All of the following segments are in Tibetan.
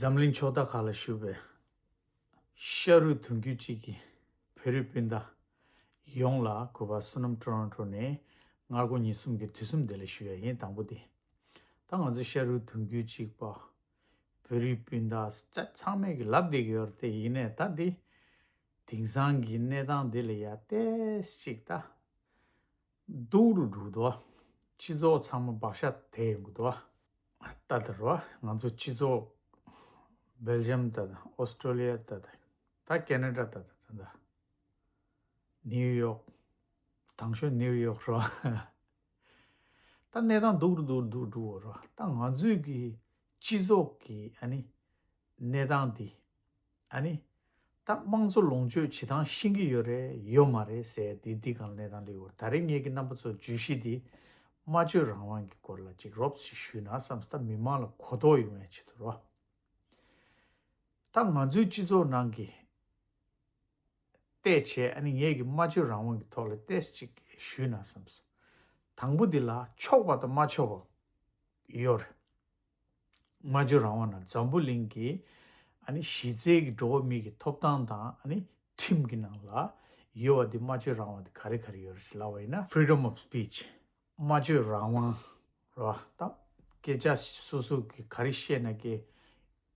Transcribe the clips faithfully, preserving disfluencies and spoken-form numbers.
འཛམ་གླིང་ཕྱོགས་མཐའ་ཁག་ལ་བཞུགས་པའི་ཤ་རུས་གདུང་རྒྱུད་གཅིག་གི་བོད་རིགས་སྤུན་ཟླ་ཡོངས་ལ་གུས་པ་བསོད་ནམས་ཊོ་རོན་ཊོ་ནས་སྔ་དགོང་ཉིན་གསུམ་གྱི་དུས་གསུམ་བདེ་ལེགས་ཞུ་ཡ་ཡིན། དང་པོ་དེ། ད་ང་ཚོ་ཤ་རུས་གདུང་རྒྱུད་གཅིག་པ་བོད་རིགས་སྤུན་ཟླ་ཚང་མས་ཀྱི་ལབ་བསྡད་ཀྱི་ཡོད་རེད་དེ། ཡིན་ནའི་ད་འདི་དེང་སང་གི་གནས་སྟངས་འདི་ལ་ཡ་ཏོག་ཙམ་ཅིག་ད་སྡུག་རུ་འགྲོ་གི་འདུག་སྤྱི་ཚོགས་ཚང་མ་བག་ཆགས་དེད་ཡོང་གི་འདུག་ད་ལྟ་རུ་ང་ཚོ་སྤྱི་ཚོགས་སྦེལ་ཇམ་ད་ད་ཨོ་སི་ཀྲོ་ལི་ཡ་ད་ད་ད་ཀེ་ན་ཌ་ད་ད་ད་ད་ནིའུ་ཡོག་དང་ཤོས་ནིའུ་ཡོག་རུ་ད་གནས་སྟངས་སྡུག་རུ་སྡུག་རུ་སྡུག་རུ་འགྲོ་གི་རུ། ད་ང་ཚོའི་གི་སྤྱི་ཚོགས་ཀྱི་ཨ་ནི་གནས་སྟངས་འདི། ཨ་ནི། ད་དམངས་གཙོ་ལོངས་སྤྱོད་བྱེད་སྟངས་ཤེས་ཀྱི་ཡོད་རེད་ཡོད་མ་རེད་ཟེར་དེ་འདི་གང་གནས་སྟངས་ལས་འོར། ད་རེས་ངེད་ཀྱི་རྣམ་པ་ཚོ་བརྗོད་གཞི་འདི་སྨྲ་བརྗོད་རང་དབང་གི་སྐོར་ལ་ཅིག་རོབ་ཅིག་ཞུས་ན་བསམ་སྟབས་མི་མང་ལ་གོ་རྟོགས་ཡོང་ཡ་ཆེད་དུ་རོ། ད་ང་ཚོའི་སྤྱི་ཚོགས་ནང་གི་བལྟས་བྱས་ཨ་ནི་ངེད་ཀྱི་སྨྲ་བརྗོད་རང་དབང་གི་ཐོག་ལ་ཏོག་ཙམ་ཅིག་ཞུས་ན་བསམ་སོང་། དང་པོ་འདི་ལ་ཆོག་པ་དང་མ་ཆོག་པ་ཡོད་རེད། སྨྲ་བརྗོད་རང་དབང་ནང་འཛམ་བུ་གླིང་གི་ཨ་ནི་གཞི་རྩའི་གི་འགྲོ་བ་མི་གི་ཐོབ་ཐང་དང་ཨ་ནི་ཁྲིམས་ཀྱི་ནང་ལ་ཡོད་པ་འདི་སྨྲ་བརྗོད་རང་དབང་འདི་ག་རེ་ག་རེ་ཡོད་རེད་ཟེར་ལབ་པ་ཡིན་ན། Freedom of speech། སྨྲ་བརྗོད་རང་དབང་རོ། ད་སྐད་ཆ་སོ་སོ་གི་ག་རེ་བཤད་ན་ཀྱེ་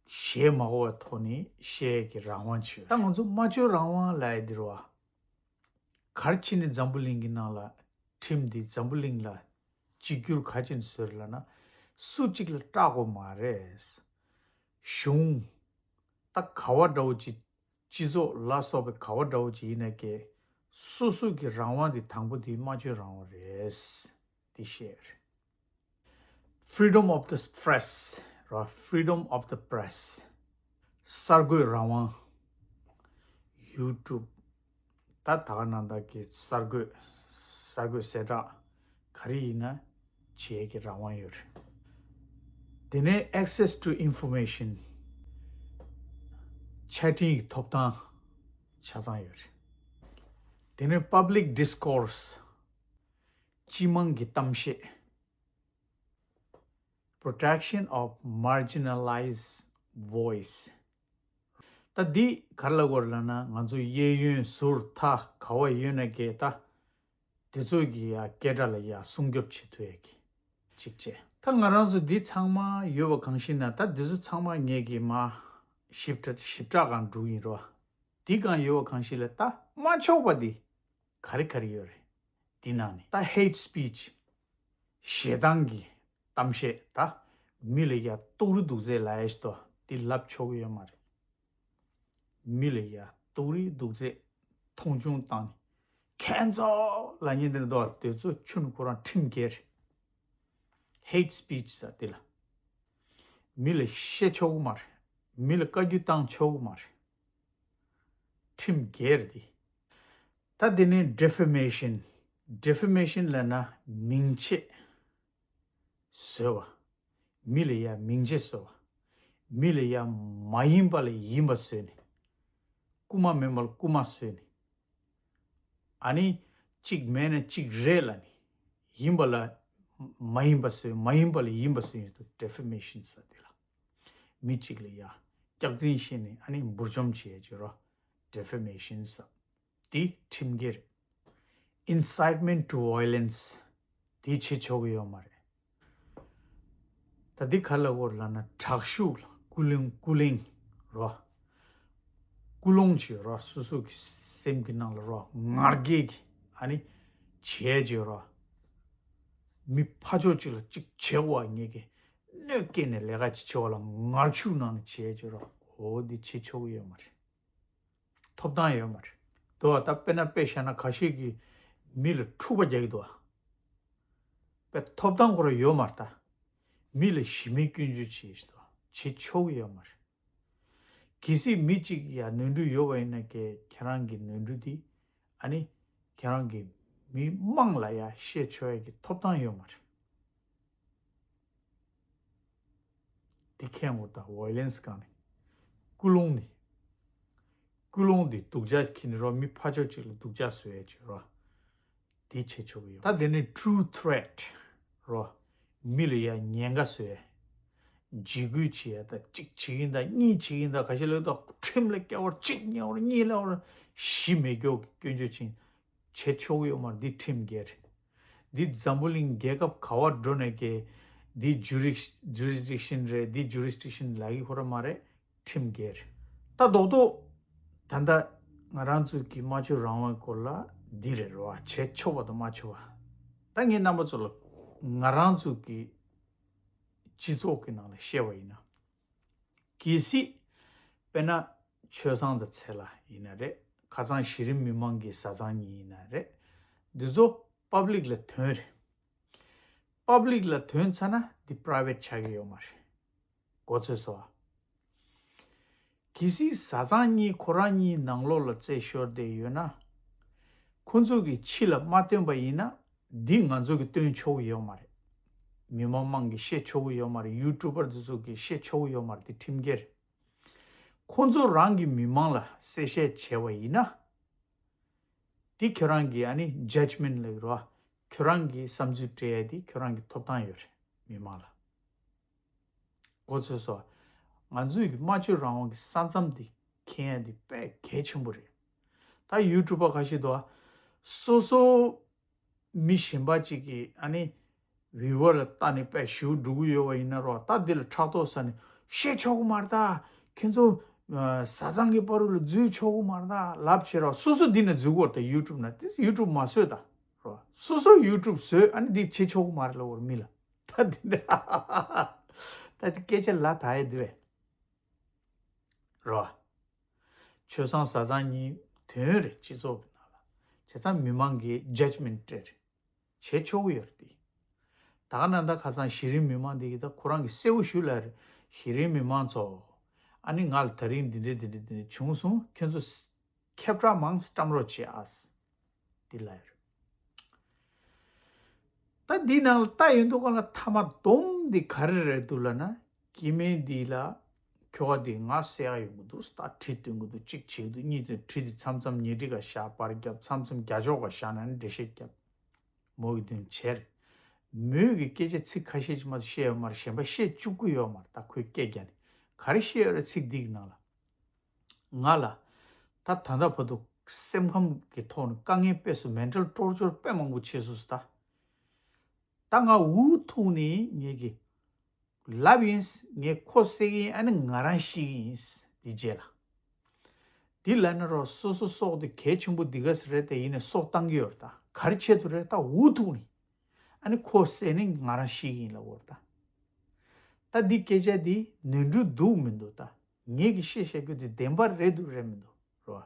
ཞེད་མ་དགོས་པའི་ཐོག་ནས་བཤད་ཀྱི་རང་དབང་ཅིག་ཡོད། ད་ང་ཚོ་སྨྲ་བརྗོད་རང་དབང་ལབ་ཡ་འདི་རོ། ག་རེ་བྱས་ནས་འཛམ་བུ་གླིང་གི་ནང་ལ་ཁྲིམས་འདི་འཛམ་བུ་གླིང་ལ་གཅིག་གྱུར་ག་རེ་བྱས་ནས་བཟོས་རེད་ལབ་ན། སུ་གཅིག་ལ་སྐྲག་དགོས་མ་རེད། གཞུང་། ད་ག་བ་འདྲ་བོ་ཅིག་སྤྱི་ཚོགས་ལ་སོགས་པའི་ག་བ་འདྲ་བོ་ཅིག་ཡིན་ན་ཀྱེ་སོ་སོ་གི་རང་དབང་འདི་དང་པོ་འདི་སྨྲ་བརྗོད་རང་དབང་རེད། འདི་བཤད་རེད། Freedom of the press ར། Freedom of the press། གསར་འགོད་རང་དབང་། YouTube། ད་ད་ག་ནང་བཞིན་གྱི་གསར་འགོད། གསར་འགོད་གསལ་བསྒྲགས་ག་རེ་ཡིན་ན་བྱེད་ཀྱི་རང་དབང་ཡོད་རེད། དེ་ནས་access to information། ཆ་འཕྲིན་གྱི་ཐོབ་ཐང་ཆ་ཚང་ཡོད་རེད། དེ་ནས་public discourse། སྤྱི་དམངས་ཀྱི་གཏམ་བཤད། Protection of marginalized voice། ད་འདི་ག་རེ་ལབ་དགོས་རེད་ལབ་ན། ང་ཚོ་གཡས་གཡོན་ཟུར་མཐའ་ག་བ་ཡོད་ན་ཀྱེ་ད་དེ་ཚོ་གི་ཡ་སྐད་སྒྲ་ལ་ཡ་སྲུང་སྐྱོབ་བྱེད་ཐུབ་ཡ་གི་ཅིག་བྱས། ད་ང་རང་ཚོ་འདི་ཚང་མ་ཡོད་པ་གང་ཞིག་ན། ད་འདི་ཚོ་ཚང་མ་ངེད་ཀྱི་མ་ཞིབ་ཕྲ་ཞིབ་ཕྲ་གང་འགྲོ་ཡིན་རོ། འདི་གང་ཡོད་པ་གང་ཞིག་ལ་ད་མ་ཆོག་པ་འདི་ག་རེ་ག་རེ་ཡོད་རེད། འདི་ནང་ནས་ད་hate speech། ཞེ་སྡང་གི་གཏམ་བཤད། ད་མི་ལ་ཡ་སྡུག་རུས་སྡུག་ཚད་ལབ་ཡ་ཞིག་ཏོ། འདི་ལབ་ཆོག་གི་ཡོད་མ་རེད། མི་ལ་ཡ་སྡུག་རུས་སྡུག་ཚད་མཐོང་ཆུང་བཏང་ནས་ཁྱེད་ཚོ་ལབ་མཁན་དེ་འདྲ་འདུག་དེ་ཚོ་ཆུ་ནི་ཁོ་རང་ཁྲིམས་འགལ་རེད། hate speech ཟེར་དེ་ལ། མི་ལ་བཤད་ཆོག་གི་མ་རེད། མི་ལ་བཀའ་བཀྱོན་བཏང་ཆོག་གི་མ་རེད། ཁྲིམས་འགལ་རེད་དེ། ད་དེ་ནས་defamation། defamation ལབ་ན་མིང་ཆད་བཟོས་པ། མི་ལ་ཡ་མིང་ཆད་བཟོས་པ། མི་ལ་ཡ་མ་ཡིན་པ་ལ་ཡིན་པ་བཟོས་ནས། རྐུ་མ་མིན་པ་ལ་རྐུ་མ་བཟོས་ནས། ཨ་ནི་གཅིག་མེད་ན་གཅིག་རེད་ལབ་ནས། ཡིན་པ་ལ་མ་ཡིན་པ་བཟོས། མ་ཡིན་པ་ལ་ཡིན་པ་བཟོས་ཡོད་དུ་defamation ཟེར་དེ་ལ། མི་གཅིག་ལ་ཡ་སྐྱག་རྫུན་བཤད་ནས་ཨ་ནི་འབུར་འཇོམས་བྱེད་ཡ་བྱེད་རོ། defamation ཟེར། དེ་ཁྲིམས་འགལ་རེད། Incitement to violence། དེ་བྱེད་ཆོག་གི་ཡོད་མ་རེད། ད་འདི་ག་ལ་གོ་ལབ་ན་དྲག་ཤུགས་ལ་ཀུན་སློང་ཀུན་གླེང་རོ། ཀུན་སློང་བྱེད་རོ། སོ་སོ་གི་སེམས་ཀྱི་ནང་ལ་རོ་ངར་སྐད་ཀྱི་ཨ་ནི་བྱས་བྱས་རོ། མི་ཕར་ཕྱོགས་གཅིག་ལ་གཅིག་བྱེད་དགོས་པ་ངེས་ཀྱི་གནོད་སྐྱེལ་ནས་ལས་ཀ་བྱེད་ཆོག་ལ་ངར་ཤུགས་ནང་ནས་བྱས་བྱས་རོ། འོ་འདི་བྱེད་ཆོག་གི་ཡོད་མ་རེད། ཐོབ་ཐང་ཡོད་མ་རེད། དོ་ད་དཔེར་ན་དཔེ་བཞག་ན་ཁ་ཤས་ཀྱིས་མི་ལ་འཁྲུག་པ་རྒྱག་གི་འདུག་དཔེ་ཐོབ་ཐང་ཁོ་རང་ཡོད་མ་རེད་ད། མི་ལ་ཞི་མོལ་སྐྱོན་བརྗོད་བྱེད་ཞིག་དང་བྱེད་ཆོག་གི་ཡོད་མ་རེད། གལ་སྲིད་མི་གཅིག་ཡ་ནོར་འཁྲུལ་ཡོད་པ་ཡིན་ན་ཀྱེ་ཁྱེད་རང་གི་ནོར་འཁྲུལ་དེ་ཨ་ནི་ཁྱེད་རང་གི་མི་མང་ལ་ཡ་བཤད་ཆོག་ཡ་གི་ཐོབ་ཐང་ཡོད་མ་རེད། དེ་ཁེངས་འོ་ད་violence སྒང་ནས་ཀུན་སློང་ནི། ཀུན་སློང་འདི་སྡུག་ཅག་ཁྱེར་ནས་རོ། མི་ཕར་ཕྱོགས་གཅིག་ལ་སྡུག་ཅག་བཟོ་ཡ་ཅིག་རོ། དེ་བྱེད་ཆོག་གི་ཡོད། ད་དེ་ནི་true threat རོ། མི་ལ་ཡ་ཉེན་ཁ་བཟོ་ཡ། འཇིགས་སྐུལ་བྱེད་ཡ་ད་གཅིག་བྱེད་ཀྱིན་ད་གཉིས་བྱེད་ཀྱིན་ད་ག་ཤེད་ལོས་ད་ཁྲིམས་ལ་བཀལ་བར་གཅིག་ཉེ་བར་གཉིས་ལ་བར་བཞི་མེ་སྒྱོགས་ཀྱི་སྐྱོན་བརྗོད་ཕྱིན་བྱེད་ཆོག་གི་ཡོད་མ་རེད། འདི་ཁྲིམས་འགལ་རེད། འདི་འཛམ་བུ་གླིང་རྒྱལ་ཁབ་ག་བར་འགྲོ་ནས་ཀྱི་འདི་ཇུ་རིག་ཇུ་རིག་ཌིག་ཤན་རེད། འདི་ཇུ་རིག་ཌིག་ཤན་ལབ་ཀྱི་ཁོ་ར་མ་རེད། ཁྲིམས་འགལ་རེད། ད་རྡོག་རྡོག་ད་ལྟ་ང་རང་ཚོ་གི་སྨྲ་བརྗོད་རང་དབང་སྐོར་ལ་འདི་རེད་རོ། བྱེད་ཆོག་པ་དང་མ་ཆོག་པ། ད་ངས་རྣམ་པ་ཚོ་ལ་ང་རང་ཚོ་གི་སྤྱི་ཚོགས་ཀྱི་ནང་ལ་བཤད་པ་ཡིན་ན། གལ་སྲིད་དཔེར་ན་ཆོས་བཟང་དང་ཚེ་ལགས་ཡིན་ན་རེད། ཁ་སང་གཞི་རིམ་མི་མང་གི་བཟའ་ཚང་གཉིས་ཡིན་ན་རེད། འདི་ཚོ་པབ་ལིག་ལ་ཐོན་རེད། པབ་ལིག་ལ་ཐོན་ཚར་ན་འདི་པ་རའི་ཝེ་ཊི་ཆགས་ཀྱི་ཡོད་མ་རེད། གོ་ཚོད་སོང་ཨ། གལ་སྲིད་བཟའ་ཚང་གཉིས་ཁོ་རང་གཉིས་ནང་ལོགས་ལ་རྩད་ཤོར་བསྡད་ཡོད་ན། ཁོ་ཚོ་གིས་ཕྱི་ལ་མ་སྟོན་པ་ཡིན་ན་འདི་ང་ཚོ་གིས་སྟོན་ཆོག་གི་ཡོད་མ་རེད། མི་མང་མང་གིས་ཤེས་ཆོག་གི་ཡོད་མ་རེད། ཡུ་ཊུབ་པར་དེ་ཚོ་གིས་ཤེས་ཆོག་གི་ཡོད་མ་རེད། འདི་ཁྲིམས་འགལ་རེད། ཁོ་ཚོ་རང་གི་མི་མང་ལ་གསལ་བཤད་བྱས་པ་ཡིན་ན། འདི་ཁྱོད་རང་གི་ཨ་ནི་ཇཇ་མེན་ཊི་ལབ་ཀྱི་རོ། ཁྱོད་རང་གི་བསམ་ཚུལ་སྤྲད་ཡ་འདི་ཁྱོད་རང་གི་ཐོབ་ཐང་ཡོད་རེད་མི་མང་ལ། གོ་ཚོད་སོང་། ང་ཚོས་ཀྱི་སྨྲ་བརྗོད་རང་དབང་གི་ས་མཚམས་འདི་མཁྱེན་ཡ་འདི་དཔེ་གལ་ཆེན་པོ་རེད། ད་ཡུ་ཊུབ་པ་ཁ་ཤས་འདུག་ཨ། སོ་སོ་མི་གཞན་པ་གཅིག་གིས་ཨ་ནི་ཝི་ཝར་ལ་ལྟ་ནས་དཔེ་ཞུ་འགྲོ་གི་ཡོད་པ་ཡིན་ན་རོ། ད་འདི་ལ་ཕྲག་དོག་ཟ་ནས་བཤད་ཆོག་གི་མ་རེད་ད། ཁྱེད་ཚོ་ཨ་བཟའ་ཚང་གི་བར་ལ་འཛུལ་ཆོག་གི་མ་རེད་ད་ལབ་བྱས་རོ། སོ་སོ་འདི་ནས་འཛུལ་གི་ཡོད་རེད་ད། ཡུ་ཊུབ་ནས་དེ་ཡུ་ཊུབ་མ་བཟོས་ད་རོ། སོ་སོ་ཡུ་ཊུབ་བཟོས་ཨ་ནི་འདི་བྱེད་ཆོག་གི་མ་རེད་ལབ་དགོས་རེད་མི་ལ། ད་དེ་འདྲ། ད་དེ་སྐད་ཆ་ལ་ད་ཡེ་དུས་རོ། ཆོས་བཟང་བཟའ་ཚང་གཉིས་དོན་རེད་སྤྱི་ཚོགས་ཀྱི་ནང་ལ། བྱས་ཙང་མི་མང་གིས་ཇཇ་མེན་ཊི་སྤྲད་རེད། བྱེད་ཆོག་གི་ཡོད་རེད་དེ། ད་ག་ནང་ད་ཁ་སང་གཞི་རིམ་མི་མང་འདི་གིས་ད་ཁོ་རང་གིས་གསལ་པོ་ཞུ་ལ་རེད། གཞི་རིམ་མི་མང་ཚོ། ཨ་ནི་ང་ལ་ད་རིང་འདི་འདྲ་འདི་འདྲ་འདི་འདྲ་བྱུང་སོང་། ཁྱོད་ཚོ་ཁྱབ་བསྒྲགས་མང་བཀྲམ་རོགས་བྱེད་ཨ། འདི་ལ་ཡོད། ད་འདི་ནང་ལ་ལྟ་ཡོང་དུས་ག་ལ་མཐའ་མ་སྡོམ་འདི་ག་རེ་རེད་འདུག་ལབ་ན། སྐྱེ་དམན་འདི་ལ་ཁྱོ་ག་འདི་ང་བསད་ཡ་ཡོང་གི་འདུག་ད་གྲི་འདོན་གི་འདུག་གཅིག་བྱེད་ཀྱི་འདུག་གཉིས་དང་གྲི་འདི་མཚམས་མཚམས་ཉེ་འཁྲིས་ཀ་བཞག་པར་བརྒྱབ། མཚམས་མཚམས་རྒྱ་ཕྱོགས་ཀ་བཞག་ན་ནི་འགྲེལ་བཤད་བརྒྱབ། མོ་གི་དོན་བྱས་རེད། མོས་ཀྱི་སྐད་ཆ་ཚིག་ཁ་ཤས་ཅིག་མ་གཏོགས་བཤད་ཡོད་མ་རེད། གཞན་པ་བཤད་བཅུག་གི་ཡོད་མ་རེད། ད་ཁོས་སྐད་རྒྱག་ནས་ག་རེ་བཤད་ཡོད་རེད་ཚིག་འདི་གི་ནང་ལ། ང་ལ། ད་ད་ལྟ་བར་དུ་སེམས་ཁམས་ཀྱི་ཐོག་ནས་དཀའ་ངལ་དཔེ་སུ་མེན་ཊལ་ཊོར་ཅར་དཔེ་མང་པོ་བྱས་སོང་ཟེར་ད། ད་ང་འུ་ཐུག་ནས་ངས་ཀྱི་ལབ་ཡིན། ངས་ཁོ་བསད་ཀྱི་ཡིན། ཨ་ནི་ང་རང་ཤི་གི་ཡིན། འདི་རྗེས་ལ། འདི་ལབ་ན་རོ་སོ་སོ་སྲོག་དེ་གལ་ཆེན་པོ་འདི་ག་ཟེ་རེད་དེ། ཡིན་ནས་སྲོག་བཏང་གི་ཡོད་རེད་ད། ག་རེ་བྱེད་ཐུབ་རེད་ད། འུ་ཐུག་ནས་ཨ་ནི་ཁོ་བསད་ནས་ང་རང་ཤི་གི་ཡིན་ལབ་དགོས་རེད་ད། ད་འདི་སྐད་ཆ་འདི་ནོར་འཁྲུལ་འདུག་མི་འདུག་ད་ངེད་ཀྱིས་བཤད་བཤད་རྒྱུ་འདི་བདེན་པ་རེད་འདུག་རེད་མི་འདུག་རེད་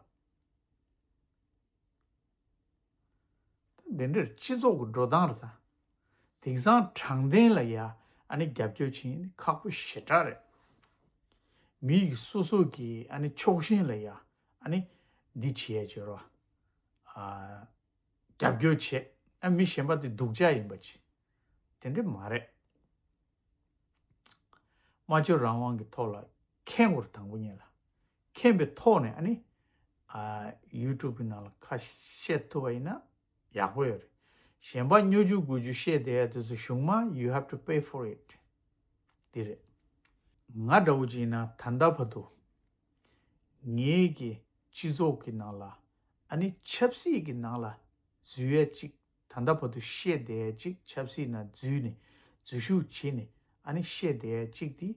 བ། ད་འདི་འདྲར་སྤྱི་ཚོགས་ཀྱི་འགྲོ་སྟངས་རེད་ད། དེང་སང་དྲང་བདེན་ལ་ཡ་ཨ་ནི་རྒྱབ་སྐྱོར་བྱེད་ཁག་པོ་ཞེ་དྲག་རེད། མི་ཡིག་སོ་སོ་གི་ཨ་ནི་ཕྱོགས་ཞེན་ལ་ཡ་ཨ་ནི་འདི་བྱེད་ཡ་བྱེད་རོགས། ཨ། རྒྱབ་སྐྱོར་བྱེད། ཨ་མི་གཞན་པ་དེ་སྡུག་ཅག་ཡིན་པ་ཅི། དེ་འདྲ་མ་རེད། སྨྲ་བརྗོད་རང་དབང་གི་ཐོག་ལ་མཁྱེན་དགོས་རེད་དང་པོ་ཉིད་ལ། མཁྱེན་པའི་ཐོག་ནས་ཨ་ནི། ཨ། ཡུ་ཊུབ་གི་ནང་ལ་ཁ་བཤད་ཐུབ་པ་ཡིན་ན་ཡག་པོ་ཡོད་རེད། གཞན་པ་སྨྱོ་རྒྱུ་རྒོད་རྒྱུ་བཤད་བསྡད་ཡ་དེ་ཚོ་གཞུག་མ་you have to pay for it། འདི་རེད། ང་འདྲ་བོ་ཅིག་ཡིན་ན་ད་ལྟ་བར་དུ། ངེད་ཀྱི་སྤྱི་ཚོགས་ཀྱི་ནང་ལ་ཨ་ནི་ཆབ་སྲིད་ཀྱི་ནང་ལ་འཛུལ་ཡ་གཅིག་ད་ལྟ་བར་དུ་བཤད་བསྡད་ཡ་གཅིག་ཆབ་སྲིད་ནང་འཛུལ་ནས་འཛུལ་ཞུགས་བྱས་ནས་ཨ་ནི་བཤད་བསྡད་ཡ་གཅིག་དེ་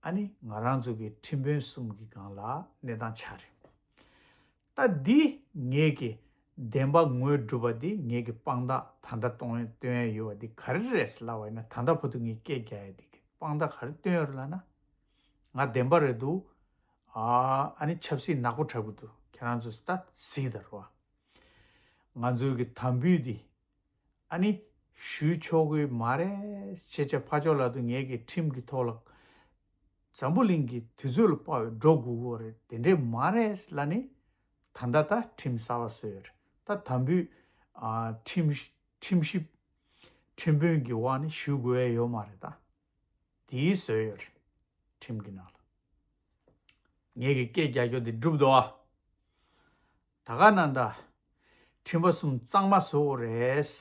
ཨ་ནི་ང་རང་ཚོ་གི་ཁྲིམས་དཔོན་གསུམ་གྱི་སྒང་ལ་གནས་སྟངས་ཆགས་རེད། ད་འདི་ངེད་ཀྱི་བདེན་པ་ངོས་སྒྲུབ་པ་འདི་ངེད་ཀྱི་དཔང་རྟགས་ད་ལྟ་གཏོང་སྟོན་ཡ་ཡོད་པ་འདི་ག་རེ་རེད་ལབ་པ་ཡིན་ན། ད་ལྟ་བར་དུ་ངས་སྐད་རྒྱག་ཡ་འདི་གི་དཔང་རྟགས་ག་རེ་སྟོན་ཡོད་རེད་ལབ་ན། ང་བདེན་པ་རེད་འདུག་ཨ་ཨ་ནི་ཆབ་སྲིད་ནག་པོ་དྲག་པོ་འདུག་ཁྱེད་རང་ཚོས་ད་གཟིགས་དང་རོ། ང་ཚོའི་གི་དམ་འབུལ་འདི་ཨ་ནི་ཞུ་ཆོག་གི་མ་རེད། ཁྱེད་ཅག་ཕར་ཕྱོགས་ལ་དུ་ངེད་ཀྱི་ཁྲིམས་ཀྱི་ཐོག་ལ་འཛམ་བུ་གླིང་གི་དུས་ཚོད་ལ་དཔག་པའི་འགྲོ་དགོས་ཀྱི་རེད། དེ་འདྲས་མ་རེད་ལབ་ནི་ད་ལྟ་ད་ཁྲིམས་གསར་པ་བཟོས་ཡོད་རེད། ད་དམ་འབུལ་ཨ་ཁྲིམས་ཁྲིམས་ཞིབ་ཁྲིམས་དཔོན་གྱི་འོག་ནས་ཞུ་དགོས་ཡ་ཡོད་མ་རེད་ད། དེའི་བཟོས་ཡོད་རེད། ཁྲིམས་ཀྱི་ནང་ལ། ངེད་ཀྱི་སྐད་རྒྱག་རྒྱུ་འདི་འགྲུབ་འདུག་ཨ། ད་ག་ནང་ད། ཁྲིམས་པ་གསུམ་གཙང་མ་བཟོ་དགོས་རེད།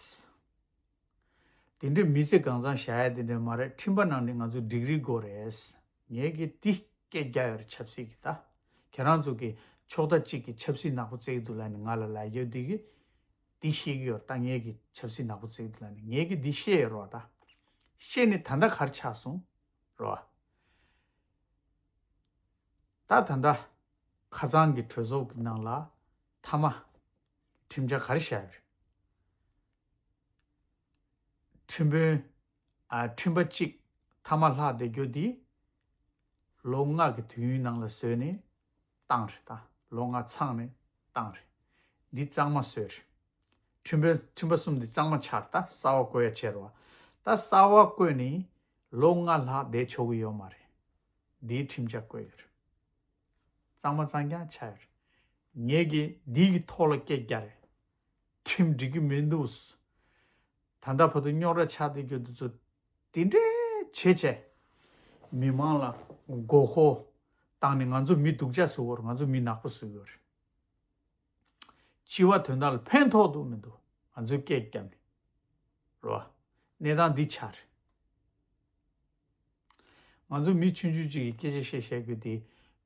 དེ་འདྲའི་མི་ཚེ་གང་ཚང་བཞག་ཡ་དེ་འདྲ་མ་རེད། ཁྲིམས་པ་ནང་ནས་ང་ཚོ་ཌིག་རི་དགོས་རེད། ངས་ཀྱི་འདི་སྐད་རྒྱག་ཡོད་རེད་ཆབ་སྲིད་ཀྱི་ད། ཁྱེད་རང་ཚོ་གི་ཕྱོགས་མཐའ་གཅིག་གི་ཆབ་སྲིད་ནག་པོ་བརྩེགས་འདུག་ལབ་ནས་ང་ལ་ལབ་རྒྱུ་འདི་གི་འདི་ཤེས་ཀྱི་ཡོད་རེད། ད་ངས་ཀྱི་ཆབ་སྲིད་ནག་པོ་བརྩེགས་འདུག་ལབ་ནས་ངས་ཀྱི་འདི་ཤེས་ཡོད་རེད་བ། ད་ཤེས་ནས་ད་ལྟ་ག་རེ་ཆགས་སོང་རེད་བ། ད་ད་ལྟ་ཁ་སང་གི་གྲོས་ཚོགས་ཀྱི་ནང་ལ་མཐའ་མ་ཁྲིམས་འཆར་ག་རེ་བཞག་ཡོད་རེད། ཁྲིམས་དཔོན། ཨ། ཁྲིམས་པ་གཅིག་མཐའ་མ་ལྷག་བསྡད་རྒྱུ་འདི་ལོ་ལྔ་གི་དུས་ཡུན་ནང་ལ་བཟོས་ནས་བཏང་རེད། ད་ལོ་ལྔ་ཚང་ནས་བཏང་རེད། འདི་གཙང་མ་བཟོས་རེད། ཁྲིམས་དཔོན་ཁྲིམས་པ་གསུམ་འདི་གཙང་མ་ཆགས་རེད། ད་གསར་པ་བསྐོ་ཡ་བྱས་རེད་བ། ད་གསར་པ་བསྐོས་ནས་ལོ་ལྔ་ལྷག་བསྡད་ཆོག་གི་ཡོད་མ་རེད། འདིའི་ཁྲིམས་འཆར་བཀོད་ཡོད་རེད། གཙང་མ་གཙང་རྐྱང་ཆགས་ཡོད་རེད། ངས་ཀྱི་འདི་གི་ཐོག་ལ་སྐད་རྒྱག་རེད། ཁྲིམས་འགྲིག་གི་མི་འདུག། ད་ལྟ་བར་དུ་རྙོག་དྲ་ཆགས་བསྡད་རྒྱུ་འདི་ཚོ་དེ་འདྲའི་བྱས་བྱས། མི་མང་ལ་མགོ་སྐོར་བཏང་ནས་ང་ཚོ་མི་སྡུག་ཅག་བཟོ་གི་ཡོད་རེད། ང་ཚོ་མི་ནག་པོ་བཟོ་གི་ཡོད་རེད། སྤྱི་པ་དོན་དག་ལ་ཕན་ཐོགས་འདུག་མི་འདུག་ང་ཚོས་སྐད་བརྒྱབ་ནས་རེད་བ། གནས་སྟངས་འདི་ཆགས་རེད། ང་ཚོ་མི་ཆུང་ཆུང་གཅིག་གིས་སྐད་ཆ་བཤད་བཤད་རྒྱུ་དེ་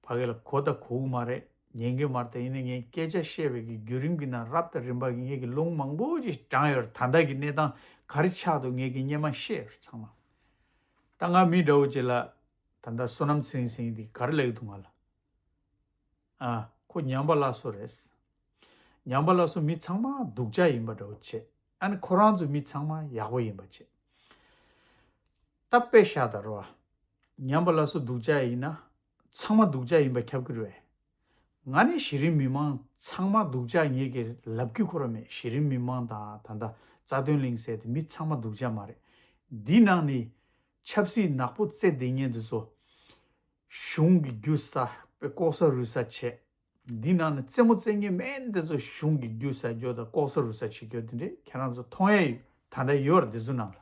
ཕ་གི་ལ་གོ་དང་གོ་གི་མ་རེད། ཉན་གི་མ་རེད། ད་ཡིན་ན་ངས་སྐད་ཆ་བཤད་པའི་གི་བརྒྱུད་རིམ་གྱི་ནང་རབ་དང་རིམ་པ་གི་ངས་གི་ལུང་མང་པོ་ཅིག་དྲངས་ཡོད་རེད། ད་ལྟ་གི་གནས་སྟངས་ག་རེ་ཆགས་འདུག་ངས་གི་སྔོན་མ་བཤད་ཡོད་རེད་ཚང་མ། ད་ང་མི་འདྲ་བོ་ཅིག་ལ་ད་ལྟ་བསོད་ནམས་ཚེ་རིང་ཟེར་མཁན་དེ་ག་རེ་ལབ་ཀྱི་འདུག་ང་ལ། ཨ། ཁོ་ཉམས་པ་སླར་གསོ་རེད། ཉམས་པ་སླར་གསོ་མི་ཚང་མ་སྡུག་ཅག་ཡིན་པ་འདྲ་བོ་བྱས། ཨ་ནི་ཁོ་རང་ཚོ་མི་ཚང་མ་ཡག་པོ་ཡིན་པ་བྱས། ད་དཔེ་བཞག་ད་རོ། ཉམས་པ་སླར་གསོ་སྡུག་ཅག་ཡིན་ན། ཚང་མ་སྡུག་ཅག་ཡིན་པ་ཁྱབ་ཀྱི་རེད་བས། ང་ནི་གཞི་རིམ་མི་མང་ཚང་མ་སྡུག་ཅག་ངེད་ཀྱིས་ལབ་ཀྱི་ཁོ་ར་མེད། གཞི་རིམ་མི་མང་དང་ད་ལྟ་རྩ་དོན་གླེང་སའི་དེ་མི་ཚང་མ་སྡུག་ཅག་མ་རེད། འདི་ནང་ནས་ཆབ་སྲིད་ནག་པོ་རྩེ་བསྡད་མཁན་དེ་ཚོ། གཞུང་གི་རྒྱུ་ས་དཔེ་ལྐོག་ཟ་རུལ་ས་བྱས། འདི་ནང་ནས་རྩེད་མོ་རྩེ་མཁན་མེད་འདི་ཚོ་གཞུང་གི་རྒྱུ་ཟ་རྒྱུ་དང་ལྐོག་ཟ་རུལ་ས་བྱེད་རྒྱུ་དེ་འདྲས་ཁྱེད་རང་ཚོ་མཐོང་ཡས་ཡོད། ད་ལྟ་ཡོད་རེད་འདི་ཚོ་ནང་ལ།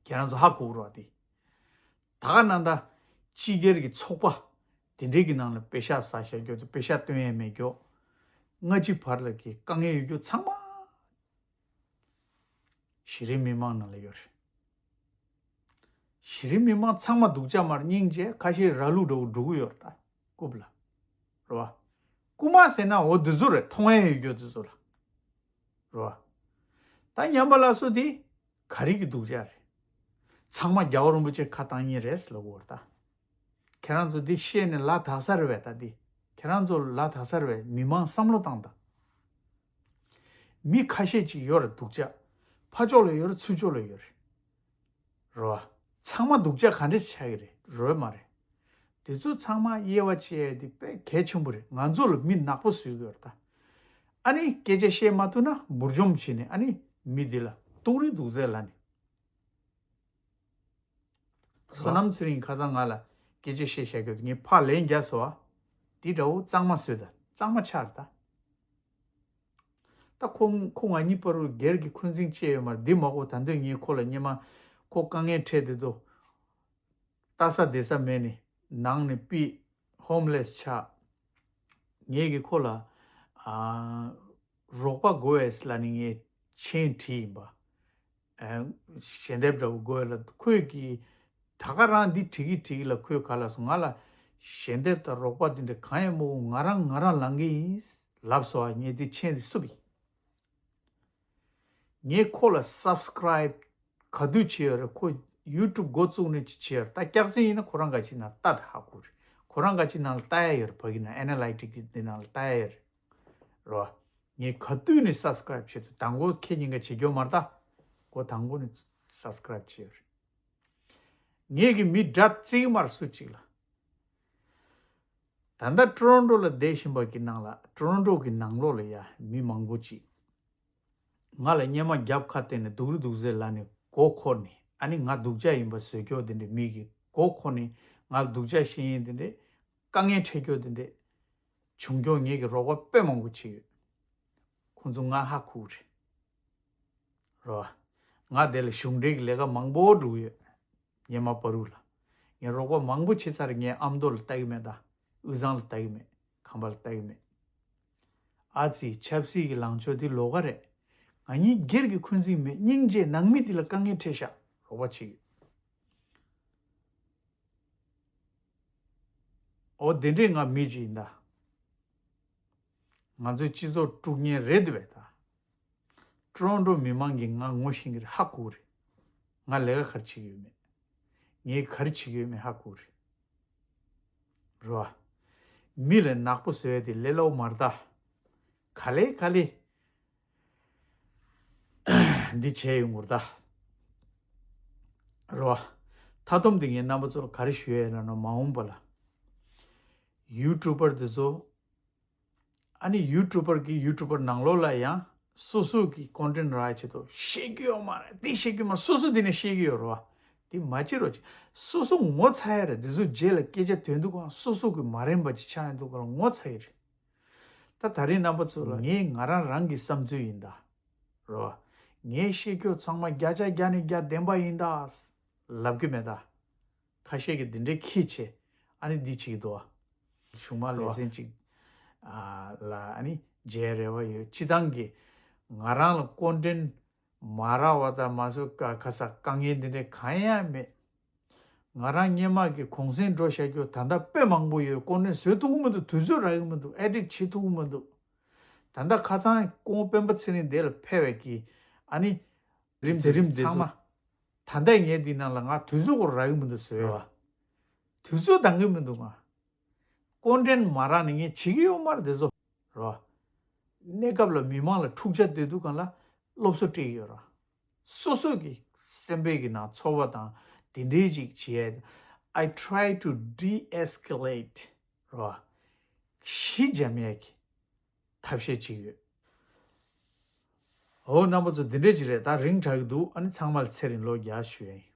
ཁྱེད་རང་ཚོ་ཧ་གོ་རོགས་དེ། ད་ག་ནང་ད་སྤྱི་སྒེར་གྱི་ཚོགས་པ་དེ་འདྲས་ཀྱི་ནང་ལ་པེ་ཤག་ཟ་བཞག་རྒྱུ་དང་པེ་ཤག་བཏོན་ཡས་མེད་རྒྱུ། སྔ་ཕྱི་བར་ལ་གི་དཀའ་ངལ་ཡོད་རྒྱུ་ཚང་མ། གཞི་རིམ་མི་མང་ནང་ལ་ཡོད་རེད། གཞི་རིམ་མི་མང་ཚང་མ་སྡུག་ཅག་མར་སྙིང་རྗེ་ཁ་ཤས་ར་ལུག་འདྲ་བོ་འགྲོ་གི་ཡོད་རེད་ད། རྐུབ་ལ། རེད་བ། རྐུ་མ་ཟེར་ན་འོ་འདི་ཚོ་རེད། མཐོང་ཡས་ཡོད་རྒྱུ་འདི་ཚོ་ལ། རེད་བ། ད་ཉམས་པ་སླར་གསོ་འདི་ག་རེ་གི་སྡུག་ཅག་རེད། ཚང་མ་རྒྱལ་བ་རིན་པོ་ཆེ་ཁ་བཏང་མཁན་རེད་ཟེར་ལབ་དགོས་རེད་ད། ཁྱེད་རང་ཚོ་འདི་བཤད་ནས་ལ་དྭགས་ས་རེད་བས་ད་འདི། ཁྱེད་རང་ཚོ་ལ་དྭགས་ས་རེད་བས། མི་མང་བསམ་བློ་བཏང་དང་། མི་ཁ་ཤས་ཅིག་ཡོད་རེད་སྡུག་ཅག་ཕར་ཕྱོགས་ལ་ཡོད་རེད་ཚུར་ཕྱོགས་ལ་ཡོད་རེད། རེད་བ། ཚང་མ་སྡུག་ཅག་ག་འདྲས་ཆགས་ཀྱི་རེད། རེད་མ་རེད། དེ་ཚོ་ཚང་མ་དབྱེ་བ་ཕྱེ་ཡས་དེ་དཔེ་གལ་ཆེན་པོ་རེད། ང་ཚོ་ལ་མི་ནག་པོ་བཟོས་ཀྱི་ཡོད་རེད་ད། ཨ་ནི་སྐད་ཆ་བཤད་མ་ཐུབ་ན་འབུར་འཇོམས་བྱས་ནས་ཨ་ནི་མི་འདི་ལ་སྡུག་རུས་སྡུག་ཚད་ལ་ནི། བསོད་ནམས་ཚེ་རིང་ཁ་སང་ང་ལ་སྐད་ཆ་བཤད་བཤད་རྒྱུ་དེ་ངས་ཕར་ལན་རྒྱག་སོང་བ། འདི་འདྲ་བོ་གཙང་མ་བཟོས་ད་གཙང་མ་ཆགས་རེད་ད། ད་ཁོ་ཁོ་ང་གཉིས་བར་དུ་སྒེར་གྱི་འཁོན་འཛིན་བྱས་ཡོད་མ་རེད། འདི་མ་གོ་ད་འདོད་ངས་ཁོ་ལ་སྔོན་མ་ཁོ་དཀའ་ངལ་འཕྲད་དེ་དུ་ལྟ་ས་བསྡད་ས་མེད་ནས་ནང་ནས་ཕྱིས་ཧོམ་ལེས་ཆགས། ངས་ཀྱིས་ཁོ་ལ་ཨ་རོགས་པ་དགོས་ལབ་ནས་ངས་མཆན་བྲིས་ཡིན་པ། ཨ་ཞལ་འདེབས་འདྲ་བོ་དགོས་ལ་ཁོས་ཀྱིས་ད་ག་རང་འདི་བྲིས་ཀྱི་བྲིས་ཀྱི་ལ་ཁོས་ག་ལ་སོང་ང་ལ་ཞལ་འདེབས་དང་རོགས་པ་འདི་འདྲ་གང་ཡང་མ་དགོས། ང་རང་ང་རང་ལངས་ཀྱི་ཡིན་ལབ་སོང་བ། ངས་འདི་མཆན་འདི་བསུབས་ཡིན། ངས་ཁོ་ལ་སབ་སི་ཀ་རབ་ག་དུས་བྱས་ཡོད་རེད། ཁོ་ཡུ་ཊུབ་འགོ་བཙུགས་ནས་ཅི་བྱས་ཡོད་རེད། ད་སྐྱག་རྫུན་ཡིན་ན་ཁོ་རང་ག་ཅིག་ནང་ལྟ་ད་ཧ་གོ་རེད། ཁོ་རང་ག་ཅིག་ནང་ལ་ལྟ་ཡ་ཡོད་རེད། ཕ་གི་ནང་ཨེ་ན་ལི་ཊིག་གི་འདི་ནང་ལ་ལྟ་ཡ་ཡོད་རེད། རོ། ངས་ག་དུས་ནས་སབ་སི་ཀ་རབ་བྱེད་དུས་དང་པོ་ཁྱེད་ཉིན་ཀ་བྱེད་རྒྱུ་མ་རེད་ད། ཁོ་དང་པོ་ནས་སབ་སི་ཀ་རབ་བྱས་ཡོད་རེད། ངས་ཀྱི་མི་དགྲ་བརྩིགས་མར་སུ་གཅིག་ལ། ད་ལྟ་ཊོ་རོན་ཊོ་ལ་བསྡད་བཞིན་པ་གི་ནང་ལ་ཊོ་རོན་ཊོ་གི་ནང་ལོགས་ལ་ཡ་མི་མང་པོ་ཅིག་ང་ལ་སྔོན་མ་རྒྱབ་ཁ་བསྟན་ནས་སྡུག་རུས་སྡུག་ཟེར་ལབ་ནས་མགོ་འཁོར་ནས་ཨ་ནི་ང་སྡུག་ཅག་ཡིན་པ་བཟོས་ཀྱོག་དེ་འདྲས་མི་གི་མགོ་འཁོར་ནས་ང་ལ་སྡུག་ཅག་བཤད་མཁན་དེ་འདྲས་དཀའ་ངལ་འཕྲད་ཀྱོག་དེ་འདྲས་བྱུང་ཀྱོག་ངེད་ཀྱི་རོགས་པ་དཔེ་མང་པོ་བྱས་ཡོད། ཁོང་ཚོ་ང་ཧ་ཁུག་རེད། རོ། ང་དེ་ལ་གཞུང་འབྲེལ་གྱི་ལས་ཀ་མང་པོ་སྒྲུབ་ཡོད། ཉེ་མ་བར་དུ་ལ། ངས་རོགས་པ་མང་པོ་བྱས་ཚར། ངས་ཨ་མདོ་ལ་ལྟ་གི་མེད་ད། དབུས་གཙང་ལ་ལྟ་གི་མེད། ཁམས་པ་ལ་ལྟ་གི་མེད། ཨ་ཙི་ཆབ་སྲིད་ཀྱི་ལངས་ཕྱོགས་འདི་ལོགས་ཀ་རེད། ང་གཉིས་སྒེར་གྱི་འཁོན་འཛིན་མེད། སྙིང་རྗེ་ནང་མི་དེ་ལ་དཀའ་ངལ་འཕྲད་ཤག་རོགས་པ་བྱེད་ཀྱི་ཡོད། འོ་དེ་འདྲས་ང་མི་གཅིག་ཡིན་ད། ང་ཚོའི་སྤྱི་ཚོགས་དཀྲུག་མཁན་རེད་འདུག་པས་ད། ཀྲོན་ཊོ་མི་མང་གིས་ང་ངོ་ཤེས་ཀྱི་རེད། ཧ་གོ་གི་རེད། ང་ལས་ཀ་ག་རེ་བྱེད་ཀྱི་ཡོད་མེད། ངས་ག་རེ་བྱེད་ཀྱི་ཡོད་མེད་ཧ་གོ་གི་རེད། རེད་བ། མི་ལ་ནག་པོ་བཟོ་ཡ་དེ་ལས་སླ་པོ་མ་རེད་ད། ག་ལེ་ག་ལེ། འདི་བྱས་ཡོང་གི་རེད་ད། རེད་བ། མཐའ་སྡོམ་འདི་ངས་རྣམ་པ་ཚོ་ལ་ག་རེ་ཞུ་ཡ་ཡིན་ལབ་ན། མ་འོངས་པ་ལ་ཡུ་ཊུ་བར་འདི་ཚོ། ཨ་ནི་ཡུ་ཊུ་བར་གི་ཡུ་ཊུ་བར་ནང་ལོགས་ལ་ཡང་སོ་སོ་གི་ཀོན་ཊེན་ཊི་རག་ཡ་ཆེད་དུ་བཤད་ཀྱི་ཡོད་མ་རེད། འདི་བཤད་ཀྱི་ཡོད་མ་རེད། སོ་སོ་འདི་ནས་བཤད་ཀྱི་ཡོད་རེད་བ། འདི་མ་བྱེད་རོགས་བྱེད། སོ་སོ་ངོ་ཚ་ཡ་རེད། འདི་ཚོ་རྗེས་ལ་སྐད་ཆ་ཐོན་དུས་གང་སོ་སོ་གི་མ་རན་པ་ཅིག་ཆགས་ཡོང་དུས་གང་ངོ་ཚ་ཡི་རེད། ད་ད་རིང་རྣམ་པ་ཚོ་ལ་ངས་ང་རང་རང་གི་བསམ་ཚུལ་ཡིན་ད། རོ། ངས་བཤད་རྒྱུ་ཚང་མ་བརྒྱ་ཆ་བརྒྱ་ནས་བརྒྱ་བདེན་པ་ཡིན་ད། ལབ་གི་མེད་ད། ཁ་ཤས་ཀྱིས་འདི་འདྲའི་ཁྱི་བྱས། ཨ་ནི་འདི་བྱེད་ཀྱི་འདུག་བ། གཞུང་མང་ལས་ཟིན་ཅིག་ཨ་ལ་ཨ་ནི་མཇལ་རེ་བ་ཡོད། སྤྱི་བཏང་གི་ང་རང་ལ་ཀོན་ཊེན་ཊི་མ་རག་པ་དང་མ་བཟོ་ཁ་ཁ་ས་དཀའ་ངལ་འདི་འདྲའི་གང་ཡང་མེད། ང་རང་སྔོན་མ་གི་གུང་སེང་འགྲོ་བཞག་རྒྱུ་ད་ལྟ་དཔེ་མང་པོ་ཡོད། ཀོན་ཊེན་ཊི་བཟོ་ཐུབ་ཀྱི་མི་འདུག་དུས་ཚོད་རག་གི་མི་འདུག་ཨེ་ཌིཊ་བྱེད་ཐུབ་ཀྱི་མི་འདུག་ད་ལྟ་ཁ་སང་སྐུ་ངོ་སྤེན་པ་ཚེ་རིང་འདི་ལ་ཕེབས་པའི་གི་ཨ་ནི་རིམ་འཛིན་རིམ་འདི་ཚང་མ། ད་ལྟ་ངས་འདི་ནང་ལ་ང་དུས་ཚོད་ཁོ་རག་གི་མི་འདུག་བཟོས་བ། དུས་ཚོད་འདང་གི་མི་འདུག་ང་། ཀོན་ཊེན་ཊི་མ་རག་ནས་ངས་བྱེད་ཀྱི་ཡོད་མ་རེད་དེ་ཚོ། རོ། གནས་སྐབས་ལ་མི་མང་ལ་འཁྲུག་ཆ་སྟེར་དུས་གང་ལ་སློབ་གསོ་སྤྲད་ཀྱི་ཡོད་ར། སོ་སོ་གི་སེམས་པའི་གི་ནང་ཚོར་བ་དང་དེ་འདྲའི་ཅིག་བྱེད་ཡ། I try to de-escalate. རོ། ཞི་འཇམ་ཡ་གི་ཐབས་ཤེས་ཅིག་ཡོད། འོ་རྣམ་པ་ཚོ་འདི་འདྲས་ཅིག་རེད། ད་རིང་དྲག་གི་འདུག་ཨ་ནི་ཚང་མ་ལ་ཚེ་རིང་ལོ་བརྒྱ་ཞུ་ཡ་ཡིན།